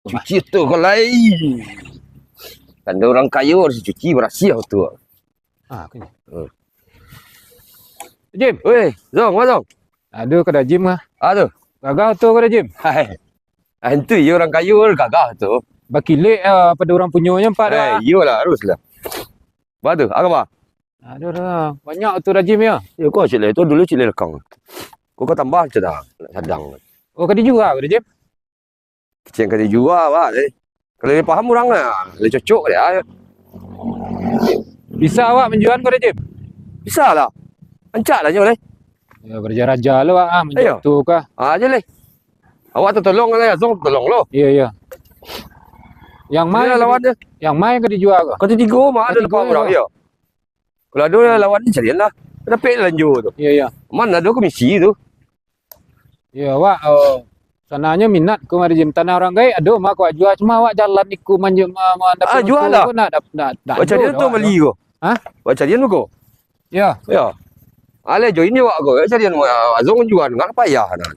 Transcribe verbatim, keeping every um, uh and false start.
Cuci tu kau lai. Tando urang kayo harus cuci barasiah tu. Ah, aku ni. Hmm. Jim. Weh, Zong, ma Zong? Aduh, kada Jim ah. Ah tu. Gagah tu kada Jim. Hai. Ah, itu iyo urang kayo gagah tu. Bakilek ah, pada urang punyo nyo empat. Eh, ah. Iyolah, haruslah. Ba tu, apa? Aduh, dah. Banyak tu dah Jim ya. Yo, kau cik leh tu dulu cik leh lekang. Kau kau tambah cik dah, sadang. Oh, kada jua kada Jim. Kecil kada jua awak deh. Kalau dia paham orang lah, dia cocok dia. Bisa awak manjuan kada Jim? Bisa lah. Rancak lah nyo leh. Ya, baraja-raja lo awak ah, manjuan tu kah? Ah, aja leh. Awak tu tolong lah, Zong tolong lo. Iya, iya. Yang mai lawan dia. Yang mai kada jua kah? Kau tigo mah ada tigo lapan orang ya. Kalau ado lawan ni carian lah. Dapek lanjo tu. Iya, iya. Man ado komisi tu. Iya, awak oh, sananyo minat ko mari Jim tanah urang gaek ado mah ko jua cuma awak jalan iko manjo ma, ma, Ah, jua lah. Nak dap nak dak. Awak carian tu bali ko. Hah? Awak carian ko. Ya. Ya. Alai join je awak ko. Awak carian Azong juan ngak payah nah.